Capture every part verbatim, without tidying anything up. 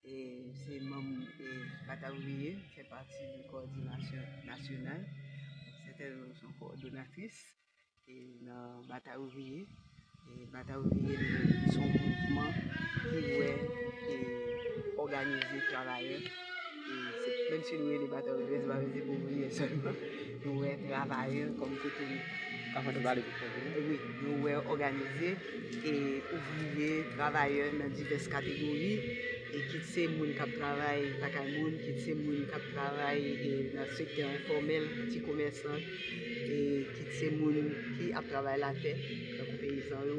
E se manm e Batay Ouvriye, fè pati de kowòdinasyon nasyonal. Sètènman, se yon kowòdonatris e nan Batay Ouvriye. E Batay Ouvriye li menm, se yon mouvman ki wè e òganize travayè. E se, menm si nou rele Batay Ouvriye, se pa vle di pou ouvriyè sèlman. Nou wè travayè kòm kote nou. Ka fè nou pale pou fè vre. Wi, nou wè òganize e ouvriye, travayè nan divès kategori, e kit se moun k ap travay lakay moun, kit se moun k ap travay e nan sektè enfòmèl, ti komèsan, e kit se moun ki ap travay latè, tankou peyizan yo,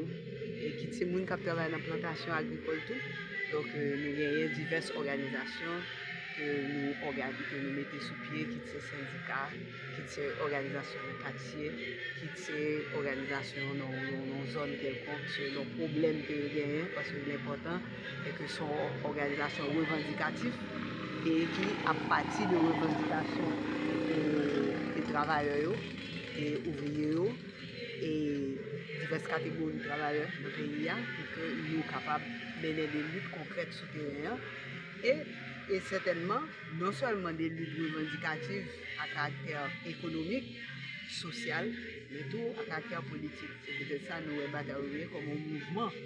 e kit se moun k ap travay nan plantasyon agrikòl tou. Donk, e, nou genyen divès òganizasyon ke nou ògani-, ke nou mete sou pye, kit se sendika, kit se òganizasyon nan katye, kit se òganizasyon nan, nan, nan zòn kèlkonk, selon pwoblèm ke yo genyen, paske li enpòtan, e ke se yon òganizasyon revandikatif, e ki ap pati de revandikasyon e, e travayè yo, e ouvriye yo, e divès kategori travayè nan peyi a, pou ke nou kapab mennen de lit konkrèt sou teren an. E, e sètènman, non sèlman de lit revandikatif a karaktè ekonomik, sosyal, men tou a karaktè politik. Se poutèt sa nou wè Batay Ouvriye kòm yon mouvman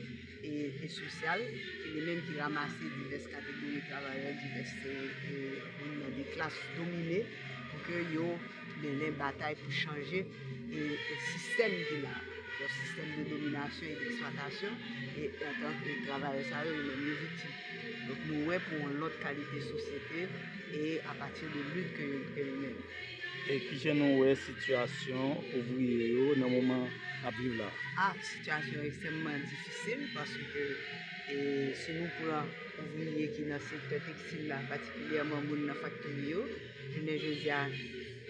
e, e sosyal, ki li menm ki ranmase divès kategori travayè, divès e, e moun nan de klas domine, pou ke yo mennen batay pou chanje e, e sistèm ki la. Yon sistèm de dominasyon e d'eksplwatasyon, e antanke travayè sa yo, yo menm yo viktim. Donk nou wè pou yon lòt kalite sosyete e apati de lit ke yo, ke yo mennen. E kijan nou wè sitiyasyon ouvriye yo nan moman n ap viv la? A, sitiyasyon ekstrèmman difisil paske e, si nou pran ouvriye ki nan sektè tekstil la, patikilyèman moun nan faktori yo, jounen jodi a,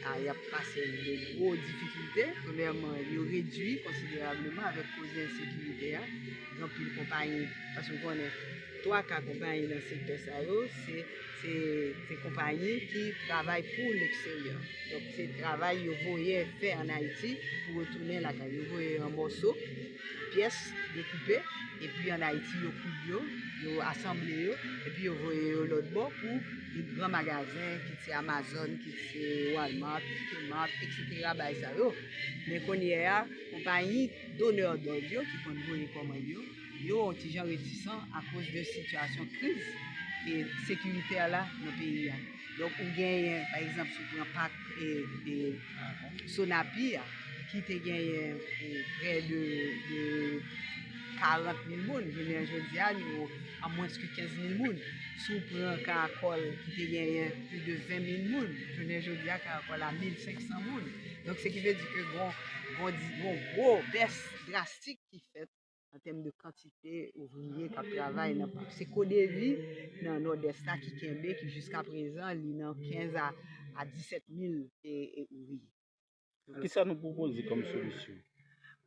a, y ap pase de gwo difikilte. Premyèman, yo redui konsiderableman avèk koze ensekirite a. Gen anpil konpayi, paske w konnen, twa ka konpayi nan sektè sa yo, se, se, se konpayi ki travay pou leksteryè. Donk, se travay yo voye fè ann Ayiti pou retounen lakay yo. Voye yo an mòso, pyès, dekoupe, epi ann Ayiti, yo koud yo, yo asanble yo, epi yo voye yo lòt bò pou de gran magazen, kit se Amazon, kit se Walmart, Kmart, etsetera, bagay sa yo. Men kounye a, konpayi donneur d'ordre yo, ki konn voye kòmand yo, yo yon ti jan retisan akoz de sitiyasyon kriz e sekiritè la nan peyi a. Donk, ou genyen, pa egzanp, si w pran pak e, e Sonapi a, ki te genyen e, prè de, de karant mil moun, jounen jodi a, nou an mwens ke kenz mil moun. Si w pran Karakòl, ki te genyen plis de ven mil moun, jounen jodi a, Karakòl a mil senk san moun. Donk, se ki vle di ke gon, gon, gon gwo bès drastik ki fèt an tèm de kantite ouvriye k ap travay nan, se Codevi nan Nòdès la ki kenbe, ki jiska prezan, li nan kenz a, a disèt mil e, e ouvriye. Kisa nou pwopoze kòm solisyon?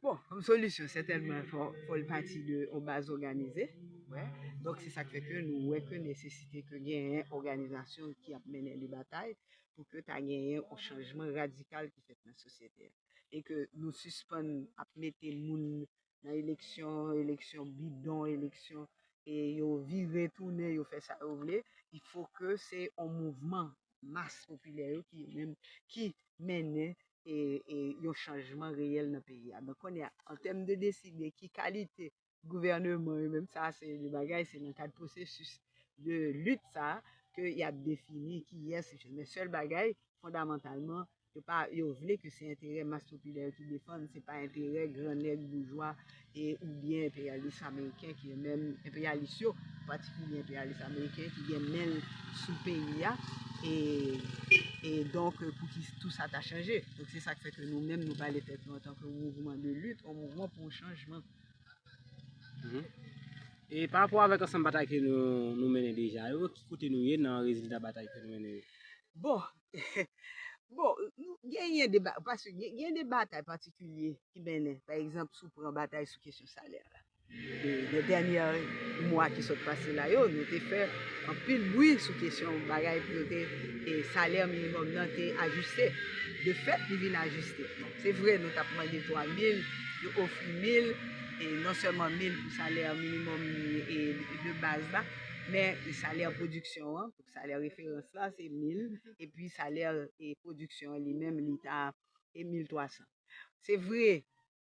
Bon, kòm solisyon, sètènman, fò, fò l pati de yon baz òganize. Wè. Donk, se sa k fè ke nou wè ke nesesite ke genyen òganizasyon ki ap mennen de batay pou ke ta genyen yon chanjman radikal ki fèt nan sosyete a. E ke nou sispann ap mete moun nan eleksyon, eleksyon bidon, eleksyon, e yo vire tounen, yo fè sa yo vle. Il faut que se yon mouvman mas popilè yo ki menm, ki mennen e, e yon chanjman reyèl nan peyi a. Donk, kounye a, an tèm de deside ki kalite gouvèneman yo menm, sa se de bagay, se nan kad pwosesis de lit sa ke y ap defini kiyès, men sèl bagay, fondamantalman, yo pa, yo vle ke se enterè mas popilè yo ki defann, se pa enterè gran nèg boujwa e oubyen enperyalis ameriken ki yo menm, enperyalis yo, an patikilye enperyalis ameriken ki gen men l sou peyi a, e, e donk, pou ki tou sa ta chanje. Donk, se sa k fè ke nou menm, nou pale tèt nou antanke mouvman de lit, yon mouvman pou yon chanjman. Mhm. E pa rapò avèk ansanm batay ke nou, nou mennen deja yo, ki kote nou ye nan rezilta batay ke nou mennen yo? Bon, bon, nou genyen de ba-, paske gen, gen de batay patikilye ki mennen. Pa egzanp, si w pran batay sou kesyon salè la. E, nan dènyè mwa ki sot pase la yo, nou te fè anpil bri sou kesyon bagay pou yo te, e, salè minimòm nan te ajiste. De fèt, li vin ajiste. Se vre, nou t ap mande twa mil, yo ofri mil, e non sèlman mil pou salè minimòm, e, de baz la, Men salè pwodiksyon an, salè referans la, se mil, epi salè e pwodiksyon an li menm, li ta e mil twa san. Se vre,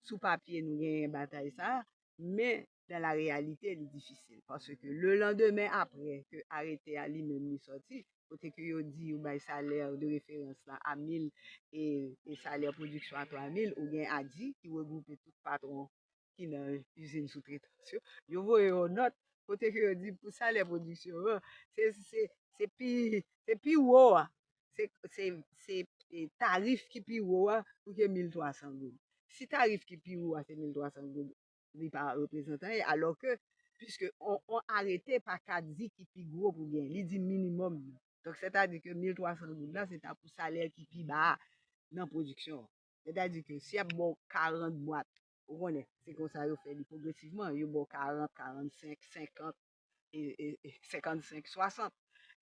sou papye nou genyen batay sa, men dans la réalité, li difisil. Paske le lendemain apre ke arete a li menm li sòti, kote ke yo di yo bay salè de referans la a mil e, e salè pwodiksyon a twa mil, ou gen ADIE ki regwoupe tout patwon ki nan izin soutretans yo. Yo voye yon nòt kote ke yo di pou salè pwodiksyon an, se, se, se pi, se pi wo a. Se, se, se e, tarif ki pi wo a pou ke mil twa san goud. Si tarif ki pi wo a se mil twa san goud, li pa reprezante anyen, alò ke, piske on, on arete pa ka di ki pi gwo pou gen, li di minimòm nan. Donk, sètadi ke mil twa san goud la, se ta pou salè ki pi ba a nan pwodiksyon an. Sètadi ke si y ap ba w karant bwat, ou konnen, se konsa yo fè li pwogresivman, yo ba w karant, karannsenk, senkant, e, e, e, senkannsenk, swasant.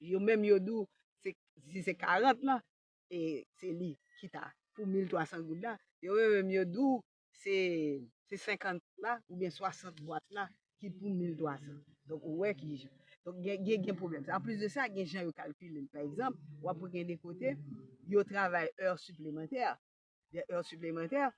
Yo menm yo di w, se, si se karant lan, e se li ki ta pou mil twa san goud la, yo menm yo di w, se, se senkant la oubyen swasant bwat la ki pou mil twa san. Donk, ou wè ki jan. Donk, gen, gen, gen pwoblèm. Anplis de sa, gen jan yo kalkile l. Pa egzanp, w ap wè gen de kote, yo travay è siplemantè, de è siplemantè,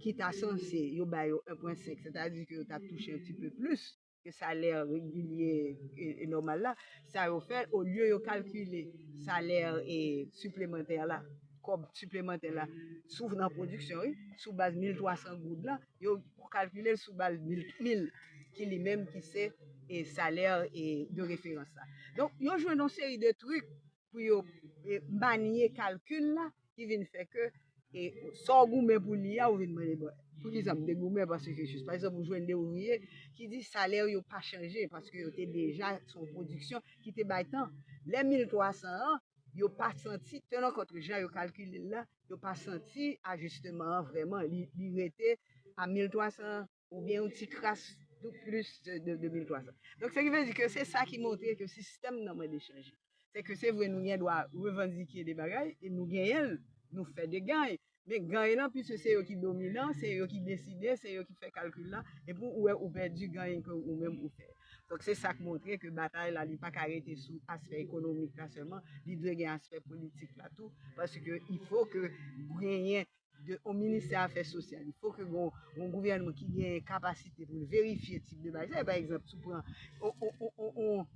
ki ta sanse, yo ba yo en pwen senk, sètadi ke yo ta touche yon ti pe plis ke salè regilye e, e nòmal la. Sa yo fè, olye yo kalkile salè e siplemantè la, kòb siplemantè la, sou nan pwodiksyon, wi, sou baz mil twa san goud la, yo kalkile l sou baz mil, mil, ki li menm ki se e salè e de referans la. Donk, yo jwenn yon seri de trik pou yo e, manye kalkil la, ki vin fè ke e, sa w goumen pou li a, ou vin mande, bon, poukisa m te goumen? Paske jis, pa egzanp, ou jwenn de ouvriye ki di salè yo pa chanje paske yo te deja se yon pwodiksyon ki te bay tan. Lè mil twa san an, yo pa santi, tenan kont jan yo kalkile l la, yo pa santi ajisteman an vrèman, li, li rete a mil twa san oubyen yon ti kras tou plis de, de, de mil twa san. Donk, sa ki vle di ke se sa ki montre ke sistèm nan mande chanje. Se ke se vre nou gen dwa revandike de bagay, e nou genyen l, nou fè de gany. Men gany lan, piske se yo ki dominan, se yo ki deside, se yo ki fè kalkil la, epi ou wè ou pèdi gany ke ou menm ou fè. Donk, se sa k montre ke batay la, li pa ka rete sou aspè ekonomik la sèlman, li dwe gen aspè politik la tou, paske il faut que genyen de yon ministè afè sosyal. Il faut que gon, gon gouvènman ki gen kapasite pou l verifye tip de bagay. Pa egzanp, si w pran, on, on, on, on, on,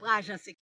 pran ajans